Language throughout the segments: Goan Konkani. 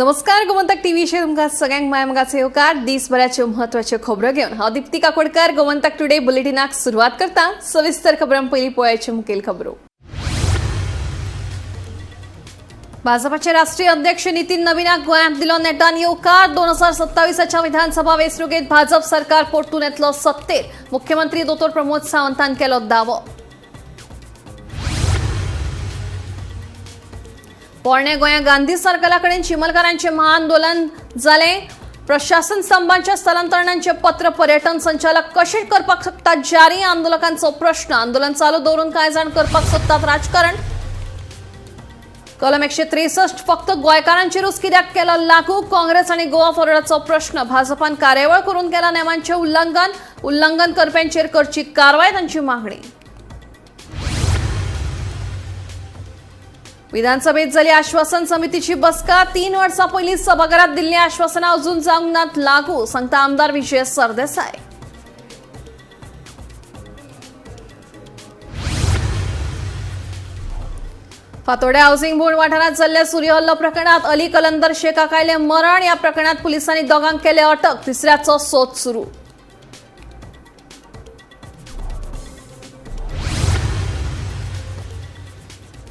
नमस्कार, गोमंतक टीव्हीचेर तुमकां सगळ्यांक मायमगाचो येवकार. दीसभराच्यो म्हत्वाच्यो खबरो घेवन हांव दीप्ती काकोडकर गोमंतक टुडे बुलेटिनाक सुरवात करता. सविस्तर खबरां पयलीं पळयाच्यो मुखेल खबरो. भाजपाचे राष्ट्रीय अध्यक्ष नितीन नवीनाक गोंयांत दिलो नेटान येवकार. 2027च्या विधानसभा वेंचणुकेत भाजप सरकार परतून येतलो सत्तेर, मुख्यमंत्री दोतोर प्रमोद सावंतान केलो दावो. पोरणे गोंया गांधी सर्कला कडेन चिमलकारांचे महाआंदोलन जालें. प्रशासन स्तंभांच्या स्थलांतरणांचे पत्र पर्यटन संचालक कशें करपाक शकतात जारी, आंदोलकांचो प्रश्न. आंदोलन चालू दवरून कांय जाण करपाक सोदतात राजकारण. कलम 163 फक्त गोंयकारांचेरूच कित्याक केलो लागू, काँग्रेस आनी गोवा फॉरवर्डाचो प्रश्न. भाजपान कार्यावळ करून केला नेमांचें उल्लंघन, उल्लंघन करप्यांचेर करची कारवाय तांची मागणी. विधानसभेत झाली आश्वासन समितीची बसका. 3 वर्सां पयलीं सभाघरात दिल्लीं आश्वासनां अजून जावंक नात लागू, सांगता आमदार विजय सरदेसाय. फातोड्या हाऊसिंग बोर्ड वाठारांत जाल्ल्या सूर्यहल्लो प्रकरणात अली कलंदर शेखाक आयलें मरण. ह्या प्रकरणात पुलिसांनी दोगांक केले अटक, तिसऱ्याचो सोद सुरू.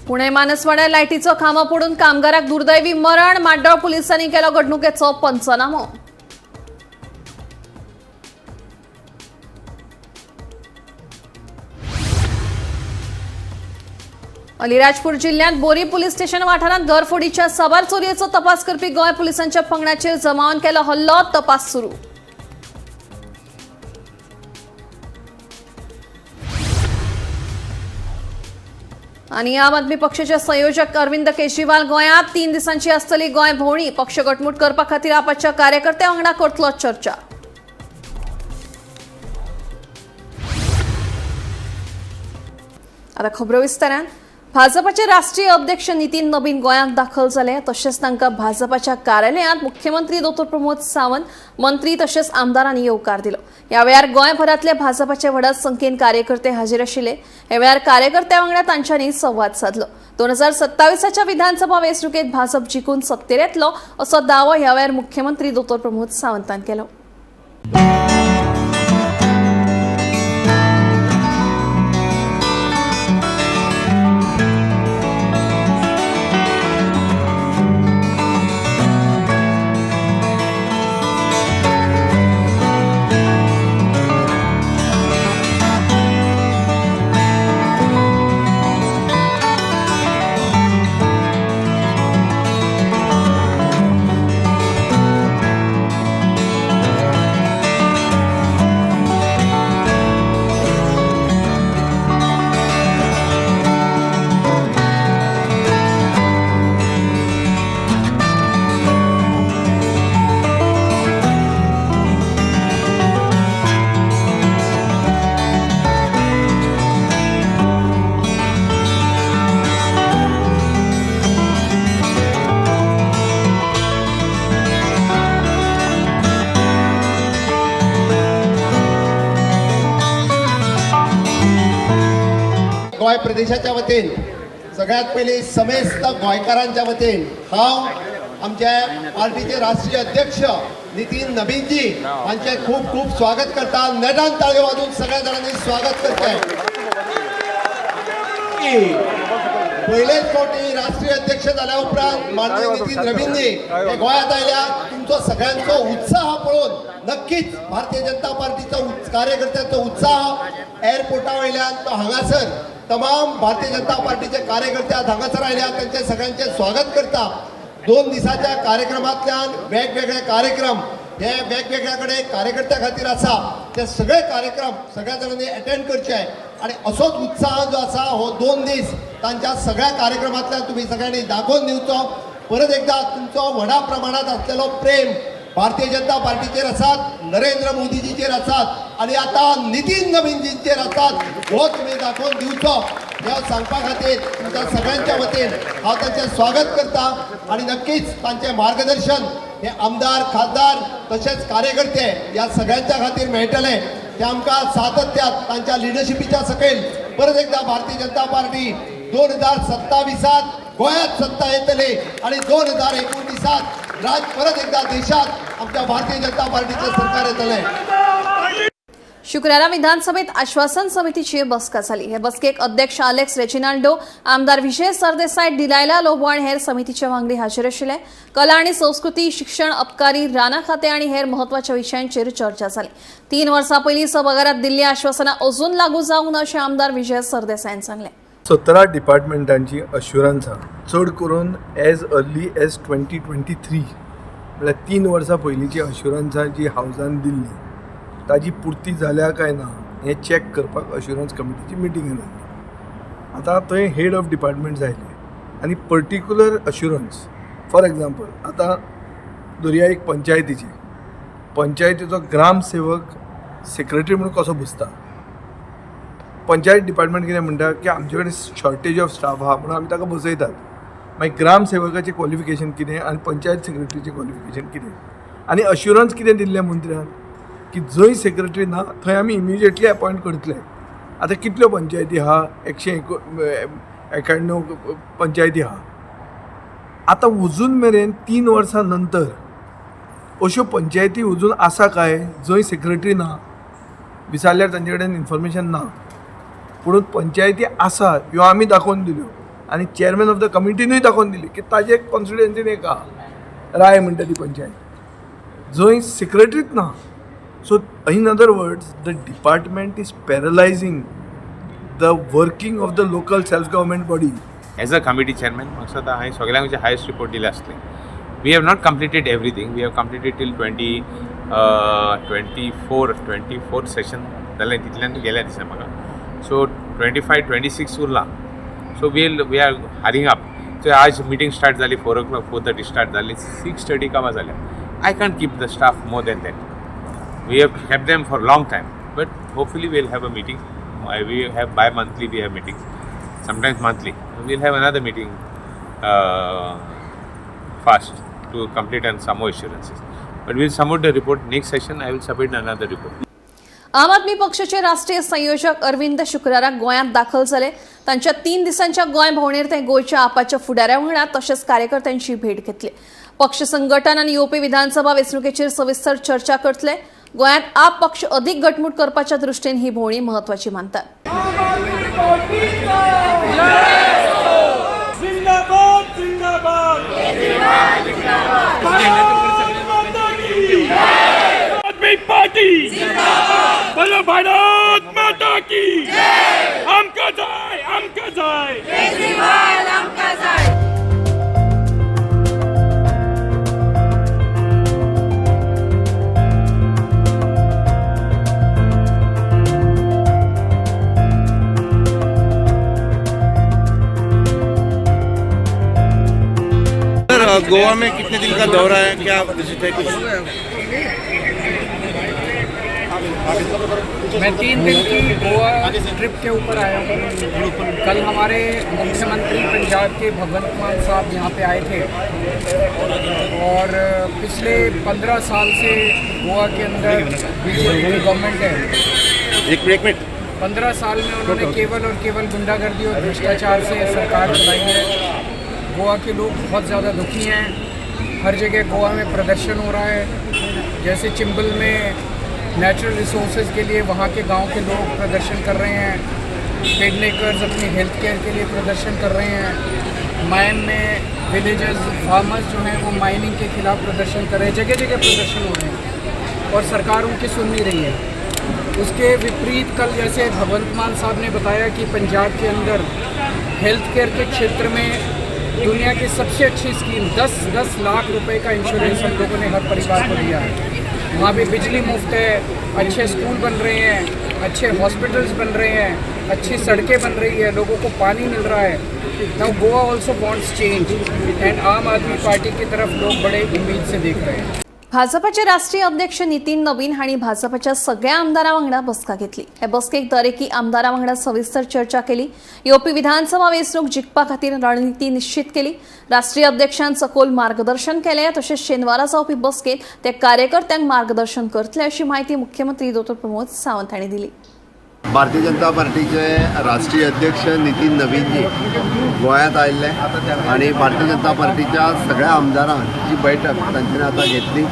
पुणे मानसवाड्यार लायटीचो खांबो पडून कामगाराक दुर्दैवी मरण. माड्डोळ पुलिसांनी केलो घडणुकेचो पंचनामो. अलिराजपूर जिल्ह्यांत बोरी पुलीस स्टेशन वाठारांत घरफोडीच्या साबार चोरयेचो तपास करपी गोंय पुलिसांच्या पंगडाचेर जमावान केलो हल्लो, तपास सुरू. आणि आम आदमी पक्षाचे संयोजक अरविंद केजरीवाल गोंयांत 3 दिसांची आसतली गोंय भोंवडी. पक्ष घटमूट करपा खातीर आपाच्या कार्यकर्त्यां वांगडा करतलो चर्चा. आता खबरो विस्तारान. भाजपाचे राष्ट्रीय अध्यक्ष नितीन नबीन गोंयांत दाखल जाले. तशेंच तांकां भाजपाच्या कार्यालयांत मुख्यमंत्री दोतोर प्रमोद सावंत, मंत्री तशेंच आमदारांनी येवकार दिलो. ह्या वेळार गोंयभरांतले भाजपाचे व्हडा संख्येन कार्यकर्ते हाजीर आशिल्ले. ह्या वेळार कार्यकर्त्यां वांगडा तांच्यांनी संवाद सादलो. 2027च्या विधानसभा वेंचणुकेत भाजप जिखून सत्तेर येतलो असो दावो ह्या वेळार मुख्यमंत्री दोतोर प्रमोद सावंतान केलो. गोंय प्रदेशाच्या वतीन सगळ्यात पयलीं समेस्त गोंयकारांच्या वतीन हांव आमच्या पार्टीचे राष्ट्रीय अध्यक्ष नितीन नबीनजी हांचे खूब खूब स्वागत करता. नेटान ताळयो वाजून सगळ्या जाणांनी स्वागत करता. पयलेच फावटी राष्ट्रीय अध्यक्ष जाल्या उपरांत माननीय नितीन नबीनजी हे गोंयांत आयल्या. तुमचो सगळ्यांचो उत्साह पळोवन नक्कीच भारतीय जनता पार्टीचो कार्यकर्त्यांचो उत्साह एअरपोर्टा वयल्यान तो हांगासर तमाम भारतीय जनता पार्टीचे कार्यकर्ते आज हांगासर आयल्या, तांचे सगळ्यांचे स्वागत करता. 2 दिसाच्या कार्यक्रमांतल्यान वेगवेगळे कार्यक्रम हे वेगवेगळ्या कडेन कार्यकर्त्या खातीर आसा, ते सगळे कार्यक्रम सगळ्या जाणांनी अटेंड करचे आनी असोच उत्साह जो आसा हो 2 दीस तांच्या सगळ्या कार्यक्रमांतल्यान तुमी सगळ्यांनी दाखोवन दिवचो. परत एकदा तुमचो व्हडा प्रमाणांत आसलेलो प्रेम भारतीय जनता पार्टीचेर आसात, नरेंद्र मोदीजीचेर आसात आनी आतां नितीन नबीनजींचेर आसात, हो तुमी दाखोवन दिवचो हे हांव सांगपा खातीर तुमच्या सगळ्यांच्या वतीन हांव तांचें स्वागत करता आनी नक्कीच तांचें मार्गदर्शन हे आमदार, खासदार तशेंच कार्यकर्ते ह्या सगळ्यांच्या खातीर मेळटलें. ते आमकां सातत्यात तांच्या लिडरशिपीच्या सकयल परत एकदा भारतीय जनता पार्टी 2027 गोंयांत सत्ता येतली आनी 2029 राज परत एकदा देशात आमच्या भारतीय जनता पार्टीचे सरकार येतले. शुक्रारा विधानसभेत आश्वासन समितीची बसका जाली. हे बसकेक अध्यक्ष अलेक्स रेजिनाल्डो, आमदार विजय सरदेसाय, डिलायला लोबो आनी हेर समितीचे वांगडी हाजीर आशिल्ले. कला आनी संस्कृती, शिक्षण, अबकारी, रानां खातें आनी हेर म्हत्वाच्या विशयांचेर चर्चा जाली. 3 वर्सां पयलीं सभाघरात दिल्ली आश्वासनां अजून लागू जावंक ना अशें आमदार विजय सरदेसायान सांगलें. 17 डिपार्टमेंटांची अश्युरन्स आहा, चड करून एज अर्ली एज 2023, म्हळ्यार 3 वर्सां पयलींची अश्युरन्सां जी हावजान दिल्ली ताजी पुर्ती जाल्या काय ना हें चॅक करपाक अश्युरन्स कमिटीची मिटींग जाल्ली. आतां थंय हेड ऑफ डिपार्टमेंट्स आयले आनी पर्टिक्युलर अश्युरन्स, फॉर एग्जाम्पल आतां धरया एक पंचायतीची, पंचायतीचो ग्रामसेवक सेक्रेटरी म्हणून कसो बसता, पंचायत डिपार्टमेंट कितें म्हणटा की आमचे कडेन शॉर्टेज ऑफ स्टाफ आहा म्हणून आमी ताका बसयतात. मागीर ग्रामसेवकाचें क्वॉलिफिकेशन कितें आनी पंचायत सेक्रेटरीचें क्वॉलिफिकेशन कितें आनी अश्युरन्स कितें दिल्लें मंत्र्यान की जंय सेक्रेटरी ना थंय आमी इमिजिएटली अपॉयंट करतले. आतां कितल्यो पंचायती आहा, 191 पंचायती आहा. आतां अजून मेरेन 3 वर्सां नंतर अश्यो पंचायती अजून आसा काय जंय सेक्रेटरी ना? विचारल्यार तांचे कडेन इन्फॉर्मेशन ना. पूण पंचायती आसा ह्यो आमी दाखोवन दिल्यो आनी चेअरमॅन ऑफ the कमिटीनूय दाखोवन दिली की ताजे कॉन्स्टिट्युएन्सीन एक आहा राय म्हणटा ती पंचायत जंय सेक्रेटरीच ना. So in other words the department is paralysing the working of the local self government body. As a committee chairman म्हाका दिसता हांवें सगळ्यांक हायस्ट रिपोर्ट दिले आसले. We have not completed everything, we have completed till 24 session जालें, तितल्यान गेल्या दिसता म्हाका. सो 25 26 उरला. So we are hurrying up. So आज मिटींग स्टार्ट जाली 4 o'clock, 4:30 start जाली, 6:30 कामां जाल्या. I can't keep the staff more than that. We have kept them for long time, but hopefully we'll have a meeting. We have bi-monthly, we have meetings, sometimes monthly. We'll have another meeting fast to complete on some more assurances. But we'll submit the report next session. I will submit another report. आम आदमी पक्षाचे राष्ट्रीय संयोजक अरविंद शुक्राराक गोंयांत दाखल जाले. तांच्या 3 दिसांच्या गोंय भोंवडेर ते गोंयच्या आपाच्या फुडाऱ्या वांगडा तशेंच कार्यकर्त्यांची भेट घेतली. पक्ष संघटन आनी येवपी विधानसभा वेंचणुकेचेर सविस्तर चर्चा करतले. गोंयांत आप पक्ष अधिक घटमूट करपाच्या दृष्टीन ही भोंवडी म्हत्वाची मानतात. जिंदाबाद जिंदाबाद भारत माता की, आदमी पार्टी जिंदाबाद, बोलो भारत माता की, आमका जाय आमका जाय. सर, गोवा में कितने दिन का दौरा है, क्या विजिट है कुछ? मैं 3 दिन की गोवा ट्रिप के ऊपर आया हूँ। कल हमारे मुख्यमंत्री पंजाब के भगवंत मान साहब यहाँ पे आए थे और पिछले 15 साल से गोवा के अंदर बीजेपी की गवर्नमेंट है। एक मिनट, एक मिनट। 15 साल में उन्होंने केवल और केवल गुंडागर्दी और भ्रष्टाचार से सरकार चलाई है। गोवा के लोग बहुत ज़्यादा दुखी हैं। हर जगह गोवा में प्रदर्शन हो रहा है, जैसे चिंबल में नेचुरल रिसोर्सेज के लिए वहाँ के गांव के लोग प्रदर्शन कर रहे हैं, पेडनेकर्स अपनी हेल्थ केयर के लिए प्रदर्शन कर रहे हैं, माइन में विलेजर्स फार्मर्स जो हैं वो माइनिंग के खिलाफ प्रदर्शन कर रहे हैं। जगह जगह प्रदर्शन हो रहे हैं और सरकार उनकी सुन नहीं रही है। उसके विपरीत कल जैसे भगवंत मान साहब ने बताया कि पंजाब के अंदर हेल्थ केयर के क्षेत्र में दुनिया की सबसे अच्छी स्कीम 10-10 लाख रुपए का इंश्योरेंस हम लोगों ने हर परिवार को दिया है। वहाँ पे बिजली मुफ्त है, अच्छे स्कूल बन रहे हैं, अच्छे हॉस्पिटल्स बन रहे हैं, अच्छी सड़कें बन रही है, लोगों को पानी मिल रहा है। Now Goa also wants change and Aam Aadmi Party की तरफ लोग बड़े उम्मीद से देख रहे हैं। भाजपाचे राष्ट्रीय अध्यक्ष नितीन नवीन हांणी भाजपाच्या सगळ्या आमदारां वांगडा बसका घेतली. हे बसकेक दरेकी आमदारां वांगडा सविस्तर चर्चा केली. येवपी विधानसभा वेंचणूक जिखपा खातीर रणनिती निश्चित केली. राष्ट्रीय अध्यक्षान सखोल मार्गदर्शन केलें. तशेंच शेनवारा जावपी बसकेंत ते कार्यकर्त्यांक मार्गदर्शन करतले अशी म्हायती मुख्यमंत्री डॉ प्रमोद सावंत हांणी दिली. भारतीय जनता पार्टीचे राष्ट्रीय अध्यक्ष नितीन नवीनजी गोंयांत आयिल्ले आनी भारतीय जनता पार्टीच्या सगळ्या आमदारांची बैठक तांच्यानी आतां घेतली.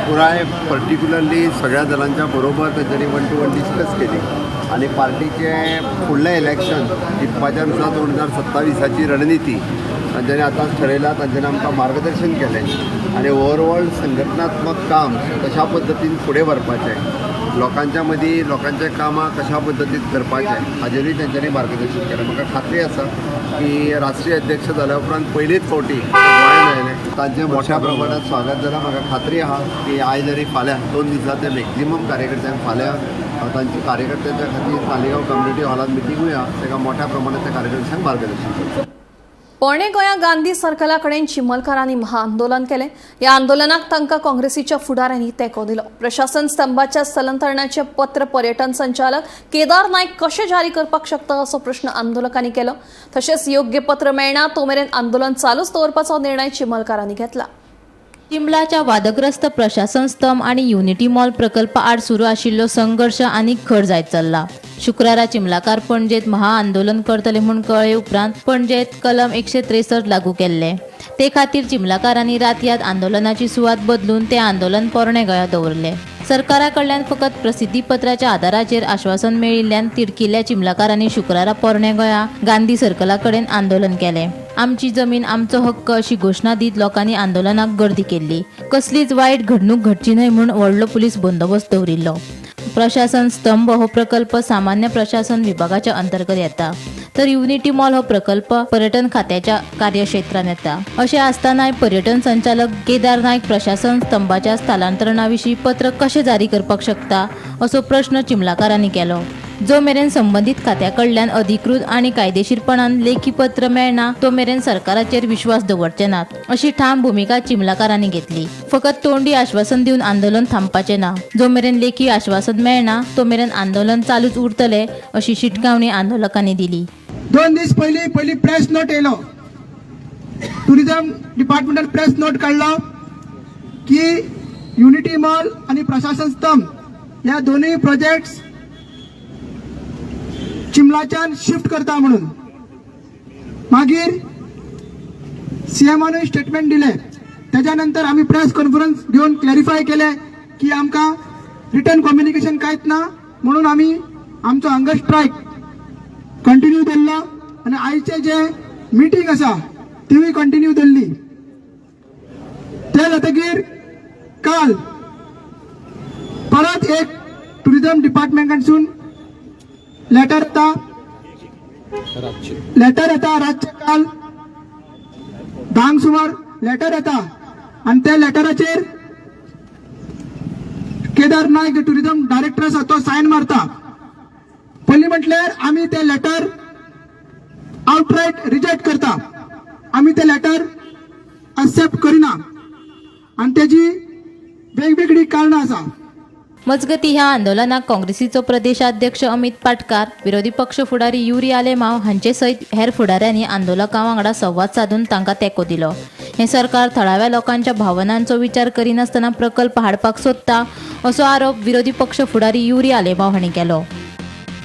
पुराय पर्टिक्युलरली सगळ्या दलांच्या बरोबर तांच्यांनी वन टू वन डिस्कस केली आनी पार्टीचे फुडलें इलेक्शन जिखपाच्या नुसार 2027ची रणनिती तांच्यांनी आतांच ठरयला. तांच्यांनी आमकां मार्गदर्शन केलें आनी ओवरऑल संघटनात्मक काम कशा पद्दतीन फुडें व्हरपाचें, लोकांच्या मदीं लोकांच्या कामां कशा पद्दतीन करपाचें हाजेरूय तेंच्यांनी मार्गदर्शन केलें. म्हाका खात्री आसा की राष्ट्रीय अध्यक्ष जाल्या उपरांत पयलीच फावटी गोंयांत आयले, तांचें मोठ्या प्रमाणात स्वागत जालां. म्हाका खात्री आहा की आयज आनी फाल्यां 2 दिसां ते मॅक्झिमम कार्यकर्त्यांक फाल्यां तांची कार्यकर्त्यांच्या खातीर तालिगांव कम्युनिटी हॉलांत मिटिंगूय आहा, ताका मोठ्या प्रमाणात त्या कार्यकर्त्यांक मार्गदर्शन करतले. पोरणे गोंया गांधी सर्कला कडेन चिमलकारांनी महाआंदोलन केलें. ह्या आंदोलनाक तांकां काँग्रेसीच्या फुडाऱ्यांनी तेंको दिलो. प्रशासन स्तंभाच्या स्थलांतरणाचे पत्र पर्यटन संचालक केदार नायक कशें जारी करपाक शकता असो प्रश्न आंदोलकांनी केलो. तशेंच योग्य पत्र मेळना तो मेरेन आंदोलन चालूच दवरपाचो निर्णय चिमलकारांनी घेतला. चिंबलाच्या वादग्रस्त प्रशासन स्तंभ आनी युनिटी मॉल प्रकल्पा आड सुरू आशिल्लो संघर्श आनीक खर जायत चल्ला. शुक्रारा चिंबलाकार पणजेत महाआंदोलन करतले म्हूण कळ्ळे उपरांत पणजेत कलम 163 लागू केल्ले. ते खातीर चिंबलाकारांनी रातयात आंदोलनाची सुवात बदलून ते आंदोलन पोरणे गोंया दवरले. सरकारा कडल्यान फकत प्रसिद्धीपत्राच्या आदाराचेर आश्वासन मेळिल्ल्यान तिडकिल्ल्या चिंबलाकारांनी शुक्रारा पोरणे गोंया गांधी सर्कला कडेन आंदोलन केलें. आमची जमीन आमचो हक्क अशी घोशणा दीत लोकांनी आंदोलनाक गर्दी केल्ली. कसलीच वायट घडणूक घडची न्हय म्हूण व्हडलो पुलीस बंदोबस्त दवरिल्लो. प्रशासन स्तंभ हो प्रकल्प सामान्य प्रशासन विभागाच्या अंतर्गत येता, तर युनिटी मॉल हो प्रकल्प पर्यटन खात्याच्या कार्यक्षेत्रात येता. अशें आसतनाय पर्यटन संचालक केदार नायक प्रशासन स्तंभाच्या स्थलांतरणाविशीं पत्र कशें जारी करपाक शकता असो प्रश्न चिंबलाकारांनी केलो. जो मेरेन संबंदीत खात्या कडल्यान अधिकृत आनी कायदेशीरपणान लेखी पत्र मेळना तो मेरेन सरकाराचेर विश्वास दवरचे नात अशी ठाम भुमिका चिंबलाकारांनी घेतली. फकत तोंडी आश्वासन दिवन आंदोलन थांबपाचें ना, जो मेरेन लेखी आश्वासन मेळना तो मेरेन आंदोलन चालूच उरतलें अशी शिटकावणी आंदोलकांनी दिली. 2 दीस पयलीं पयली प्रेस नोट येयलो, टुरिजम डिपार्टमेंटान प्रेस नोट काडलो की युनिटी मॉल आनी प्रशासन स्तंभ ह्या दोनूय प्रोजेक्ट्स चिमलाच्यान शिफ्ट करता म्हणून. मागीर सीएमानूय स्टेटमेंट दिले. तेच्या नंतर आमी प्रेस कॉन्फरन्स घेवन क्लॅरिफाय केले की आमकां रिटर्न कम्युनिकेशन कांयच ना म्हणून आमी आमचो हंगर स्ट्रायक कंटिन्यू दवरलो आनी आयचे जे मिटींग आसा तिवूय कंटिन्यू दवरली. ते जातकीर काल परत एक टुरिजम डिपार्टमेंटासून लेटर येता, लेटर येता रातचे काल 10 सुमार लेटर येता आनी त्या लेटराचेर केदार नायक टुरिजम डायरेक्टर आसा तो सायन मारता. पयलीं म्हटल्यार आमी ते लेटर आउटरायट रिजेक्ट करता, आमी ते लेटर एक्सेप्ट करिना आनी तेजी वेगवेगळी कारणां आसा. मजगती ह्या आंदोलनाक काँग्रेसीचो प्रदेशाध्यक्ष अमित पाटकार, विरोधी पक्ष फुडारी युरी आलेमाव हांचे सयत हेर फुडाऱ्यांनी आंदोलकां वांगडा संवाद सादून तांकां तेंको दिलो. हें सरकार थळाव्या लोकांच्या भावनांचो विचार करिनासतना प्रकल्प हाडपाक सोदता असो आरोप विरोधी पक्ष फुडारी युरी आलेमाव हांणी केलो.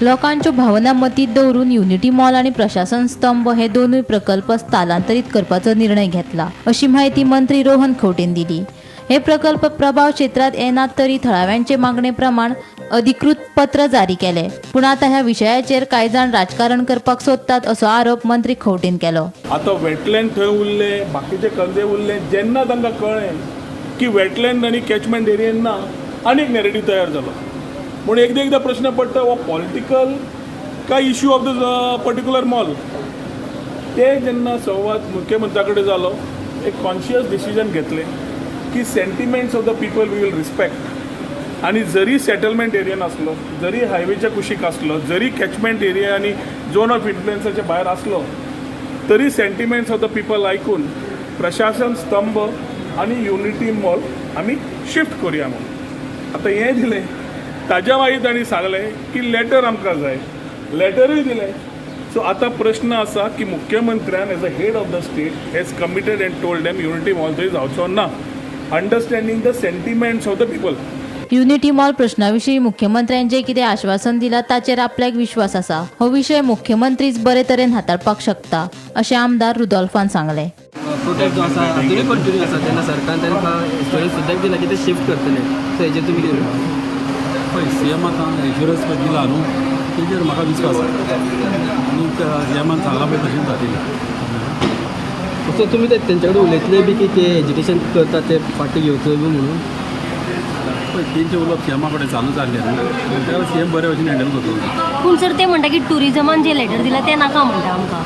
लोकांच्यो भावना मतींत दवरून युनिटी मॉल आनी प्रशासन स्तंभ हे दोनूय प्रकल्प स्थलांतरीत करपाचो निर्णय घेतला अशी म्हायती मंत्री रोहन खंवटेन दिली. हे प्रकल्प प्रभाव क्षेत्रात येनात तरी थळाव्यांचे मागणे प्रमाण अधिकृत पत्र जारी केले. पूण आतां ह्या विशयाचेर कांय जाण राजकारण करपाक सोदतात असो आरोप मंत्री खंवटेन केलो. आतां वेटलँड थंय उरले, बाकीचे कंदे उरले. जेन्ना तांकां कळ्ळें की वेटलँड आनी कॅचमेंट एरियेन ना, आनी एक नॅरेटीव तयार जालो. पूण एकदां एकदां प्रश्न पडटा हो पॉलिटिकल काय issue of the particular mall. ते जेन्ना संवाद मुख्यमंत्र्या कडेन जालो, एक कॉन्शियस डिसिजन घेतलें की sentiments of the people we will respect. आनी जरी सेटलमेंट एरियन आसलो, जरी हायवेच्या कुशीक आसलो, जरी कॅचमेंट एरिया आनी झोन ऑफ इन्फ्लुएन्साच्या भायर आसलो तरी सेंटिमेंट्स ऑफ the people आयकून प्रशासन स्तंभ आनी युनिटी मॉल आमी शिफ्ट करुया म्हणून. आतां हें दिलें ताज्या मागीर तांणी सांगलें की लेटर आमकां जाय, लेटरूय दिलें. सो आतां प्रश्न आसा की मुख्यमंत्र्यान as a head of the state has committed and told them Unity Mall थंय जावचो ना, understanding the sentiments of the people. Unity Mall प्रश्ना विशीं मुख्यमंत्र्यान जें कितें आश्वासन दिलां ताचेर आपल्याक विश्वास आसा. हो विशय मुख्यमंत्रीच बरे तरेन हाताळपाक शकता अशें आमदार रुदोल्फान सांगलें. प्रोटेस्ट जो आसा अजुनूय कंटिन्यू आसा तेन्ना सरकारान तांकां एश्योरन्स सुद्दां दिला की ते शिफ्ट करतले, सो हेजेर तुमी कितें? पळय, सी एम आतां एश्योरन्स पळय दिला न्हू, तेजेर म्हाका विस्वास आसा आनी सी एमान सांगलां पळय तशेंच जातलें. सो तुमी ते तेंचे कडेन उलयतले बी की ते एजिटेशन करता ते फाटीं घेवचो बी म्हणून? पळय, तेंचें उलोवप सी एमा कडेन चालू जाल्लें न्हू, ताका सी एम बरे भशेन हँडल करतलो. पूण सर, ते म्हणटा की टुरिजमान जे लेटर दिला ते नाका म्हणटा आमकां.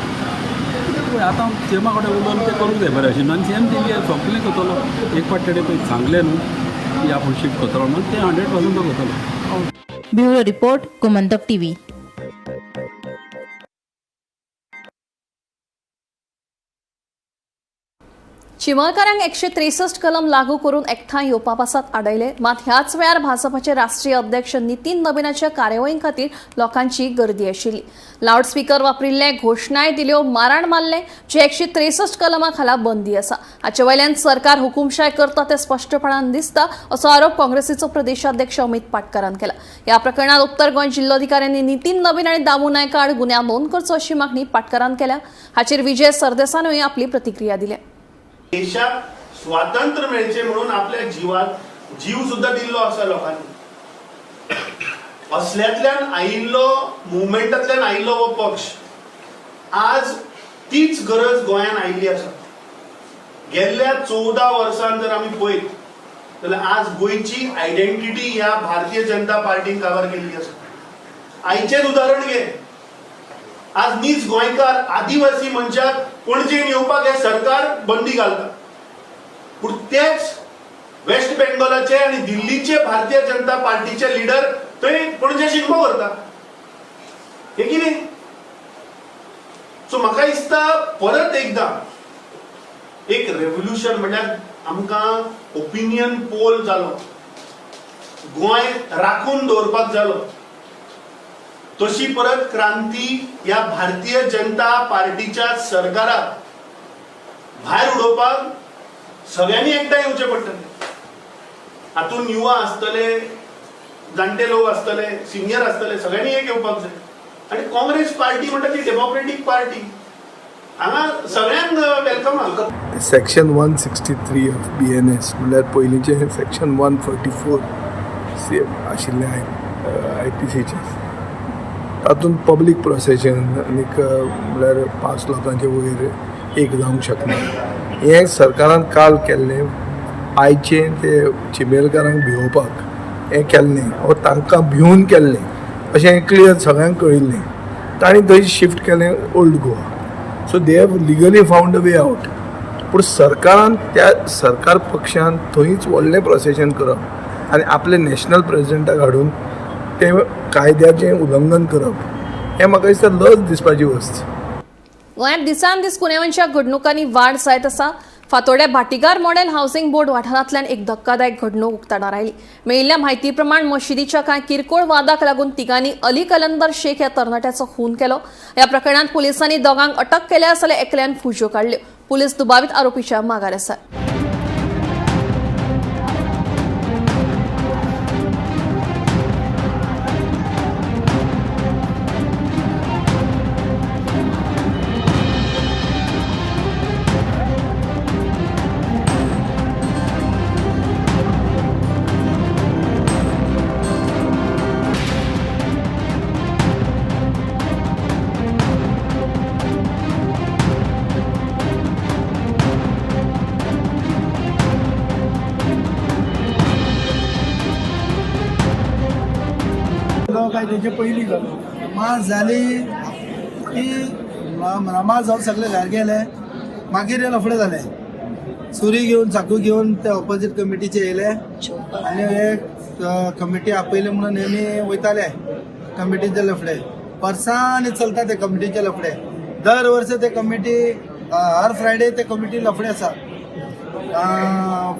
पळय, आतां सी एमा कडेन उलोवन तें करूंक जाय बरें भशेन आनी सी एम तेंगे सोंपलें करतलो. एक फावट तेणें पळय सांगलें न्हू की आपूण शिफ्ट करतलो म्हणून, तें 100% तो करतलो. Bureau report, Gomantak TV. चिमलकारांक 163 कलम लागू करून एकठांय येवपा पासत आडयले. मात ह्याच वेळार भाजपाचे राष्ट्रीय अध्यक्ष नितीन नबीनाच्या कार्यावळी खातीर लोकांची गर्दी आशिल्ली. लावडस्पीकर वापरिल्ले, घोशणाय दिल्यो, माराण मारले, जे 163 कलमा खाला बंदी आसा. हाचे वयल्यान सरकार हुकुमशाय करता तें स्पश्टपणान दिसता असो आरोप काँग्रेसीचो प्रदेशाध्यक्ष अमित पाटकारान केला. ह्या प्रकरणात उत्तर गोंय जिल्लोधिकाऱ्यांनी नितीन नबीन आनी दामू नायका आड गुन्यांव नोंद करचो अशी मागणी पाटकारान केल्या. हाचेर विजय सरदेसानूय आपली प्रतिक्रिया दिल्या. देशाक स्वातंत्र्य मेळचें म्हणून आपल्या जिवात जीव सुद्धा दिल्लो आसा लोकांनी. असल्यांतल्यान आयिल्लो, मुवमेंटांतल्यान आयिल्लो हो पक्ष. आज तीच गरज गोंयांत आयिल्ली आसा. गेल्ल्या 14 वर्सांत जर आमी पळयत जाल्यार आज गोंयची आयडेंटिटी ह्या भारतीय जनता पार्टीन काबार केल्ली आसा. आयचेंच उदाहरण घे, आज नीज गोंयकार आदिवासी मनशाक पणजेन येवपाक हे सरकार बंदी घालता, पूण तेच वेस्ट बेंगॉलाचे आनी दिल्लीचे भारतीय जनता पार्टीचे लिडर थंय पणजे शिगमो करता. हे कितें? सो म्हाका दिसता परत एकदां एक रेव्होल्युशन म्हणल्यार आमकां ओपिनियन पोल जालो, गोंय राखून दवरपाक जालो, तशी परत क्रांती ह्या भारतीय जनता पार्टीच्या सरकाराक भायर उडोवपाक सगळ्यांनी एकठांय येवचें पडटलें. हातूंत युवा आसतले, जाणटे लोक आसतले, सिनियर आसतले, सगळ्यांनी एक येवपाक जाय. आनी काँग्रेस पार्टी म्हणटा ती डेमोक्रेटीक पार्टी, हांगा सगळ्यांक welcome आहा. Section 163 of BNS, म्हणल्यार पयलींचें सेक्शन 144 सी आशिल्लें आयपीसीचें, तातूंत पब्लीक प्रोसेशन आनीक म्हणल्यार पांच लोकांचे वयर एक जावंक शकना. हें सरकारान काल केल्लें, आयचें ते चिमेलकारांक भिवोवपाक हें केल्लें वो तांकां भिवन केल्लें अशें क्लियर सगळ्यांक कळिल्लें. तांणी थंय शिफ्ट केलें old Goa, so they have legally found a way out. पूण सरकारान, त्या सरकार पक्षान थंयच व्हडलें प्रोसेशन करप आनी आपले नॅशनल प्रेजिडेंटाक हाडून तें कायद्याचें उल्लंघन करप, हें म्हाका दिसता लज दिसपाची वस्त. गोंयांत दिसान दीस गुन्यांवांच्या घडणुकांनी वाड जायत आसा. फातोड्या भाटीगार मॉडेल हाऊसिंग बोर्ड वाठारांतल्यान एक धक्कादायक घडणूक उक्ताडार आयली. मेळिल्ल्या म्हायती प्रमाण मशिदीच्या कांय किरकोळ वादाक लागून तिगांनी अली कलंदर शेख ह्या तरणाट्याचो खून केलो. ह्या प्रकरणांत पुलिसांनी दोगांक अटक केल्या जाल्यार एकल्यान फुज्यो काडल्यो. पुलीस दुबावीत आरोपीच्या मागार आसात. काय तेजे पयलीं जालो? नमाज जाली की नमाज जावन सगळे भायर गेले, मागीर हे लफडे जाले. सुरी घेवन, चाकू घेवन ते ऑपोजीट कमिटीचे येयले आनी हे कमिटी आपयले म्हणून हेमी वयताले. कमिटीचे लफडे वर्सांनी चलता ते कमिटीचे लफडे. दर वर्सा ते कमिटी, हर फ्रायडे ते कमिटी लफडे आसा.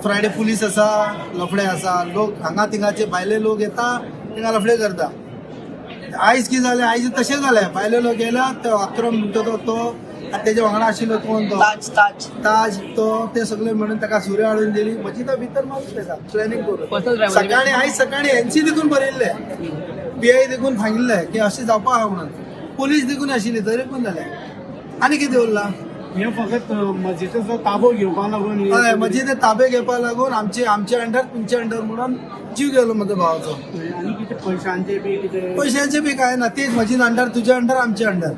फ्रायडे पुलीस आसा, लफडे आसा. लोक हांगा थिंगाचे भायले लोक येता, थिंगा लफडे करता. आयज कितें जालें? आयज तशें जालें. भायले लोक येयला, तो अक्रम म्हणटा तो तो आनी तेजे वांगडा आशिल्लो कोण तो ताज ताज ताज तो ते सगळे म्हणून ताका सुरी हाडून दिली मजिदा भितर मारले ताका प्लॅनिंग करून. सकाळी आयज सकाळी एनसी देखून बरयल्ले, पीआय देखून सांगिल्ले की अशें जावपा आहा म्हणून, पोलीस देखून आशिल्ले तरी पण जालें. आनी कितें उरलां? हे फकत मस्जिदेचो ताबो घेवपाक लागून, हय, मस्जिद ताबे घेवपाक लागून आमचे आमचे अंडर तुमचे अंडर म्हणून जीव गेलो म्हजो भावाचो. आनी कितें पयशांचे बी कितें? पयशांचे बी काय ना, तेच मस्जिद अंडर तुजे अंडर आमचे अंडर.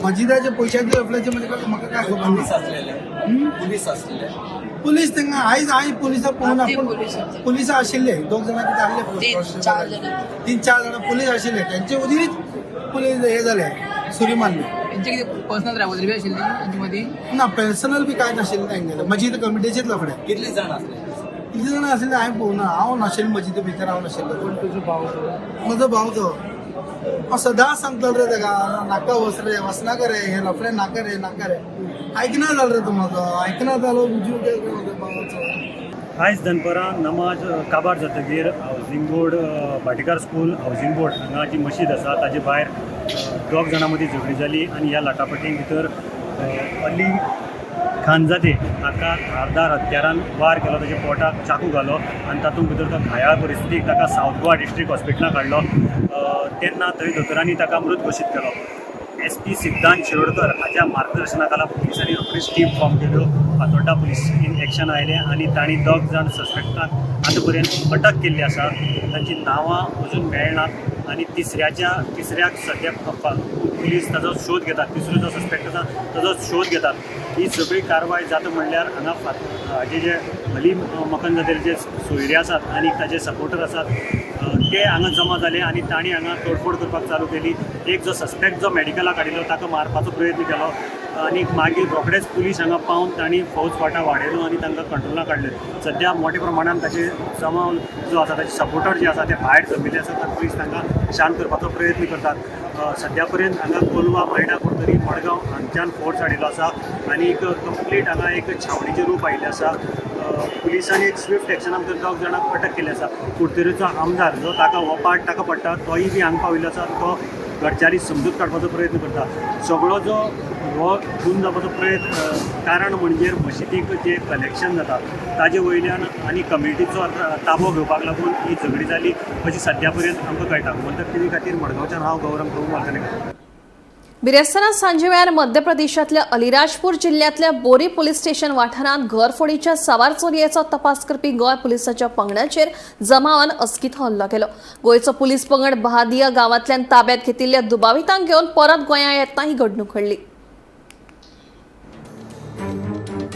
मस्जिदाचे पयशांचे लफड्याचे म्हणजे म्हाका काय खबर ना. पुलीस आसलेले, पुलीस तांकां आयज आयज पुलिसां पळोवना, पूण पुलिसां आशिल्ले दोग जाणां कितें आहले, 3-4 जाणां पुलीस आशिल्ले, तेंचे उदीच पुलीस हे जाले, सुरी मारली. पर्सनल रायवलरी बी आशिल्ली तांचे मदीं? ना, पर्सनल बी कांय नाशिल्लें तेंगेलें. मस्जिद कमिटीचेच लफडे. कितले जाण आसले? कितले जाणां आशिल्ले हांवें पळोवना, हांव नाशिल्लें मस्जिदी भितर, हांव नाशिल्लो. कोण तुजो भाव तो? म्हजो भाव तो. हांव सदांच सांगतालो रे ताका, नाका वच रे, वचनाका रे, हे लफडे नाका रे, नाका रे. आयकना जालो रे तो म्हजो, आयकना जालो, जीव गेलो म्हजो भावाचो. आयज दनपरां नमाज काबार जातकीर housing board Bhatikar school housing board हांगा जी मशीद आसा ताजे भायर दोग जाणां मदीं झगडी जाली आनी ह्या लाटापटी भितर अली खानजादे हाका धारदार हत्यारान वार केलो, ताच्या पोटाक चाकू घालो आनी तातूंत भितर तो घायाळ परिस्थितीक ताका सावथ गोवा डिस्ट्रिक्ट हॉस्पिटलांत हाडलो. तेन्ना थंय दोतोरांनी ताका मृत घोशीत केलो. एस पी सिद्धांत शिरोडकर हाच्या मार्गदर्शना खाला पुलिसांनी रोखडीच टीम फॉर्म केल्यो. फातोड्डा पुलीस इन एक्शन आयले आनी तांणी दोग जाण सस्पेक्टांक आतां पर्यंत अटक केल्ली आसा. तांची नांवां अजून मेळनात आनी तिसऱ्याक सद्या पुलीस ताजो शोध घेतात, तिसरो जो सस्पेक्ट आसा ताजो शोध घेतात. ही सगळी कारवाय जाता म्हणल्यार हांगा हाजे जे अली मकनजादेचे जे सोयरे आसात आनी ताजे सपोर्टर आसात ते हांगा जमा जाले आनी तांणी हांगा तोडफोड करपाक चालू केली. एक जो सस्पेक्ट जो मेडिकलाक हाडिल्लो ताका मारपाचो प्रयत्न केलो आनी मागीर रोखडेच पुलीस हांगा पावन तांणी फौज फाटा वाडयलो आनी तांकां कंट्रोलाक काडले. सद्या मोठ्या प्रमाणान ताचे जमाव जो आसा, ताचे सपोर्टर जे आसा ते भायर जमिल्ले आसात आनी पुलीस तांकां शांत करपाचो प्रयत्न करतात. सद्या पर्यंत हांगा कोलवा, मायणा, कुडतरी, मडगांव हांगच्यान फोर्स हाडिल्लो आसा आनी एक कंप्लीट हांगा एक छावणीचें रूप आयिल्लें आसा. पुलिसांनी एक स्विफ्ट एक्शना भितर दोग जाणांक अटक केल्ली आसा. कुडतरीचो आमदार जो ताका हो पार्ट ताका पडटा तोय बी हांगा पाविल्लो आसा, तो घरच्यांनी समजूत काडपाचो प्रयत्न करता. सगळो जो हो खून जावपाचो प्रयत्न कारण म्हणजे मशिदीक जें कलेक्शन जाता ताजे वयल्यान आनी कमिटीचो ताबो घेवपाक लागून ही झगडी जाली अशी सद्या पर्यंत आमकां कळटा. गोमंतक टीव्ही खातीर मडगांवच्यान हांव गौरंग प्रभू वालकणेकर. बिरेस्तारा सांजे वेळार मध्य प्रदेशांतल्या अलिराजपूर जिल्ह्यांतल्या बोरी पुलीस स्टेशन वाठारांत घरफोडीच्या सावार चोरयेचो तपास करपी गोंय पुलिसाच्या पंगडाचेर जमावान अचकीत हल्लो केलो. गोंयचो पुलीस पंगड बहादिया गांवांतल्यान ताब्यात घेतिल्ल्या दुबावितांक घेवन परत गोंया येतना ही घडणूक घडली.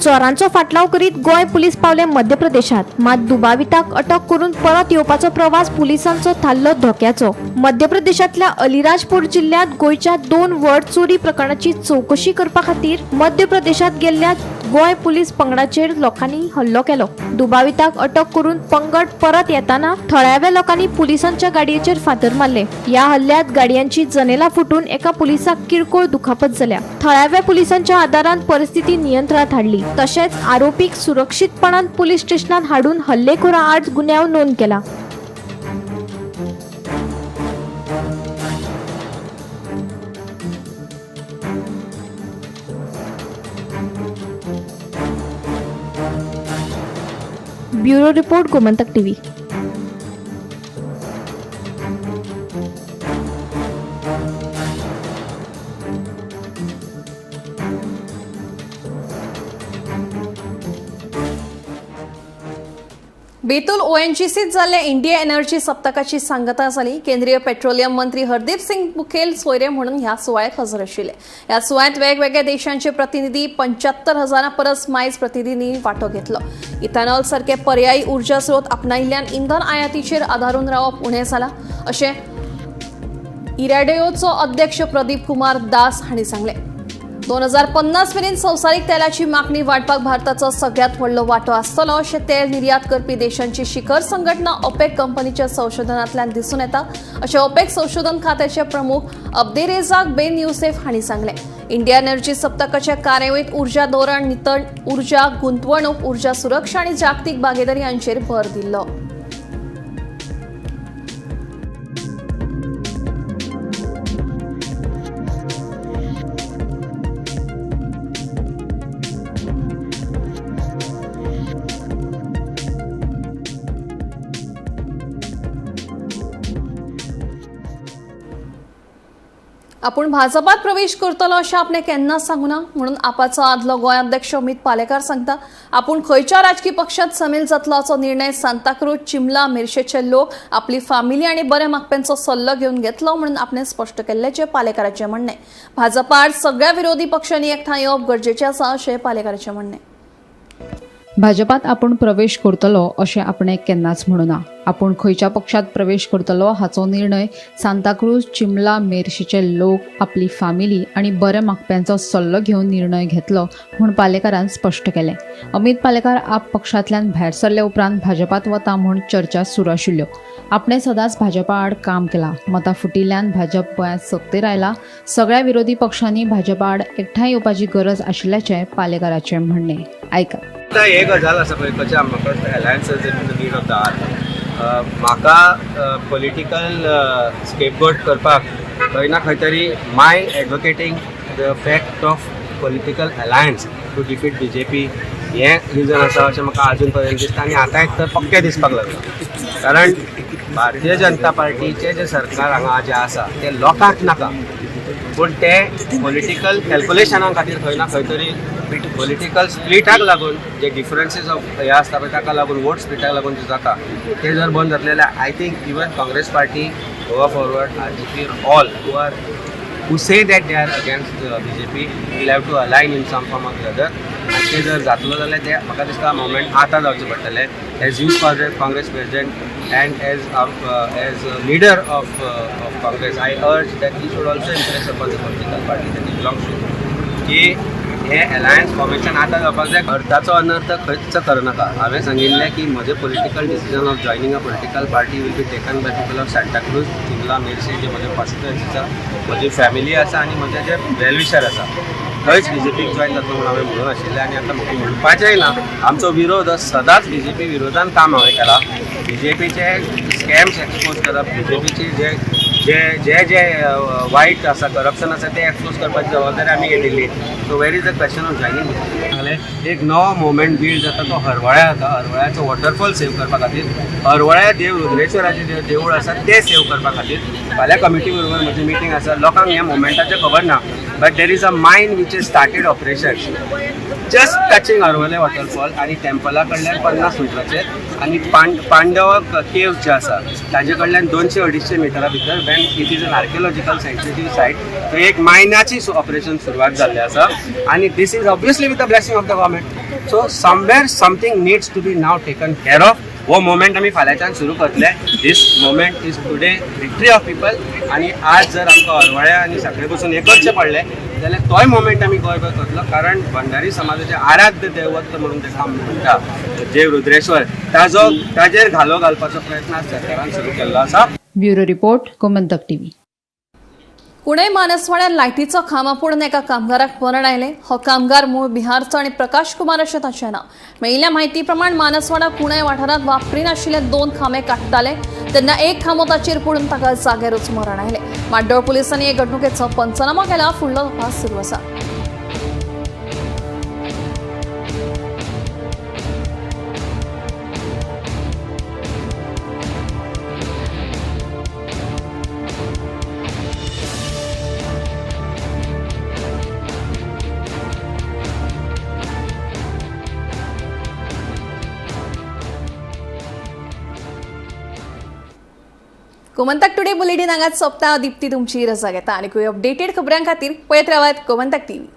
चोरांचो फाटलाव करीत गोंय पुलीस पावले मध्य प्रदेशात, मात दुबाविताक अटक करून परत येवपाचो प्रवास पुलिसांचो थारलो धोक्याचो. मध्य प्रदेशांतल्या अलिराजपूर जिल्ह्यांत गोंयच्या 2 व्हड चोरी प्रकरणाची चवकशी करपा खातीर मध्य प्रदेशांत गेल्ल्या गोंय पुलीस पंगडाचेर लोकांनी हल्लो केलो. दुबाविताक अटक करून पंगड परत येताना थळाव्या लोकांनी पुलिसांच्या गाडयेचेर फातर मारले. ह्या हल्ल्यात गाडयांची जनेलां फुटून एका पुलिसाक किरकोळ दुखापत जाल्या. थळाव्या पुलिसांच्या आदारान परिस्थिती नियंत्रणात हाडली. तशेंच आरोपीक सुरक्षीतपणान पुलीस स्टेशनात हाडून हल्लेखोरा आड गुन्यांव नोंद केला. Bureau report, Gomantak TV. Betul ओएनजीसीत जाल्ल्या इंडिया एनर्जी सप्तकाची सांगता जाली. केंद्रीय पेट्रोलियम मंत्री हरदीप सिंग मुखेल सोयरे म्हणून ह्या सुवाळ्याक हजर आशिल्ले. ह्या सुवाळ्यांत वेगवेगळ्या देशांचे प्रतिनिधी 75,000 परस मायज प्रतिनिधींनी वांटो घेतलो. इथेनॉल सारके पर्यायी ऊर्जा स्रोत आपणायिल्ल्यान इंधन आयातीचेर आदारून रावप उणें जालां अशें इराडेओचो अध्यक्ष प्रदीप कुमार दास हांणी सांगलें. 2050 मेरेन संवसारीक तेलाची मागणी वाडपाक भारताचो सगळ्यांत व्हडलो वांटो आसतलो अशें तेल निर्यात करपी देशांची शिखर संघटना ओपेक कंपनीच्या संशोधनांतल्यान दिसून येता अशें ओपेक संशोधन खात्याचे प्रमुख अब्देरेजाक बेन युसेफ हांणी सांगलें. इंडिया एनर्जी सप्तकाच्या कार्यावळींत ऊर्जा धोरण, नितळ ऊर्जा, गुंतवणूक, ऊर्जा सुरक्षा आनी जागतीक भागीदारी हांचेर भर दिल्लो. आपूण भाजपात प्रवेश करतलो अशें आपणें केन्नाच सांगूना म्हणून आपाचो आदलो गोंय अध्यक्ष अमित पालेकार सांगता. आपूण खंयच्या राजकी पक्षात सामील जातलो असो निर्णय सांताक्रूज, चिमला, मिरशेचे लोक आपली फामिली आनी बरे मागप्यांचो सल्लो घेवन घेतलो म्हणून आपणें स्पश्ट केल्ल्याचें पालेकाराचें म्हणणें. भाजपा आड सगळ्या विरोधी पक्षांनी एकठांय येवप गरजेचें आसा अशें पालेकाराचें म्हणणें. भाजपात आपूण प्रवेश करतलो अशें आपणें केन्नाच म्हणूना. आपूण खंयच्या पक्षात प्रवेश करतलो हाचो निर्णय सांताक्रूज, चिमला, मेरशेचे लोक, आपली फामिली आनी बरे मागप्यांचो सल्लो घेवन निर्णय घेतलो म्हूण पालेकारान स्पश्ट केलें. अमित पालेकार आप पक्षांतल्यान भायर सरले उपरांत भाजपात वता म्हूण चर्चा सुरू आशिल्ल्यो. आपणें सदांच भाजपा आड काम केलां. मतां फुटिल्ल्यान भाजप गोंयांत सत्तेर आयला. सगळ्या विरोधी पक्षांनी भाजपा आड एकठांय येवपाची गरज आशिल्ल्याचें पालेकाराचें म्हणणें. आयका आतां हे गजाल आसा पळय कशें म्हाका alliances in the need of the hour. म्हाका पॉलिटिकल स्केपगोट करपाक खंय ना खंय तरी my advocating the fact of political alliance to defeat BJP हें रिजन आसा अशें म्हाका आजून पर्यंत दिसता आनी आतां एक तर पक्कें दिसपाक लागलां. कारण भारतीय जनता पार्टीचें जें सरकार हांगा जें आसा तें लोकांक नाका, पूण तें पॉलिटिकल कॅल्कुलेशना खातीर खंय ना खंय तरी पॉलिटिकल स्प्लिटाक लागून जे डिफरन्सीस ऑफ हे आसता पळय ताका लागून वोट स्प्लिटाक लागून जे जाता ते जर बंद जातले जाल्यार I think even Congress party, Goa Forward, RGP, all who are who say that they are against BJP will have to align in some form or the other. आनी ते जर जातलो जाल्यार ते म्हाका दिसता मुवमेंट आतां जावचें पडटलें. As youth Congress president and as leader of Congress I urge that he should also impress upon the political party that he belongs to की हे अलायन्स फॉर्मेशन आतां जावपाक जाय. अर्थाचो अनर्थ खंयच करनाका. हांवें सांगिल्लें की म्हजें political decision of joining a political party will be taken by people of Santacruz, Chimla, Merces, जे म्हजे कॉन्स्टिट्युएन्सी आसा, म्हजी फॅमिली आसा आनी म्हजे जे वेलविशर आसा. खंयच बीजेपीक जॉयन जातलो म्हणून हांवें म्हणून आशिल्लें आनी आतां म्हाका म्हणपाचेंय ना. आमचो विरोध सदांच बीजेपी विरोधान काम हांवें केलां. बीजेपीचे स्कॅम्स एक्सपोज करप, बीजेपीचे जे जे जे जे वायट आसा, करप्शन आसा तें एक्सपोज करपाची जबाबदारी आमी घेतिल्ली. So where is the question of joining? सांगलें एक नवो मुवमेंट बिल्ड जाता तो हरवळ्या जाता. हरवळ्याचो वॉटरफॉल सेव करपा खातीर, हरवळ्या देव रुद्रेश्वराचें जे देवूळ आसा तें सेव करपा खातीर फाल्यां कमिटी बरोबर म्हजी मिटींग आसा. लोकांक ह्या मुवमेंटाचें खबर ना, but there is a mine which is started operation just touching Harvalem waterfall आनी टेम्पला कडल्यान 50 मिटराचेर आनी पांडव केव्स जे आसा ताजे कडल्यान 200-250 मिटरा भितर when it is an archaeological sensitive site थंय एक मायनाची ऑपरेशन सुरवात जाल्लें आसा आनी this is obviously with the blessing of the government. So somewhere something needs to be now taken care of. हो मुवमेंट आमी फाल्यांच्यान सुरू करतले. This movement is today victory of people. आनी आज जर आमकां हरवळ्या आनी सांखळे पसून हें करचें पडलें जाल्यार तोय मुवमेंट आमी गोंयभर करतलो. कारण भंडारी समाजाचें आराध्य दैवत म्हणून ताका आमी म्हणटा जे रुद्रेश्वर, ताजो ताजेर घालो घालपाचो प्रयत्न आज सरकारान सुरू केल्लो आसा. Bureau report, Gomantak TV. Pune मानसवाड्यात लायटीचो खांबो पडून एका कामगाराक मरण आयलें. हो कामगार मूळ बिहारचो आनी प्रकाश कुमार अशें ताचें नांव. मेळिल्ल्या म्हायती प्रमाण मानसवाडा कुणय वाठारांत वापरिनाशिल्ले 2 खांबे काडटाले तेन्ना एक खांबो ताचेर पडून ताका जाग्यारूच मरण आयलें. माड्डोळ पुलिसांनी हे घडणुकेचो पंचनामो केला. फुडलो तपास सुरू आसा. गोमंतक टुडे बुलेटिन हांगाच सोंपता. दीप्ती तुमची रजा घेता आनी अपडेटेड खबरां खातीर पळयत रावात गोमंतक टीव्ही.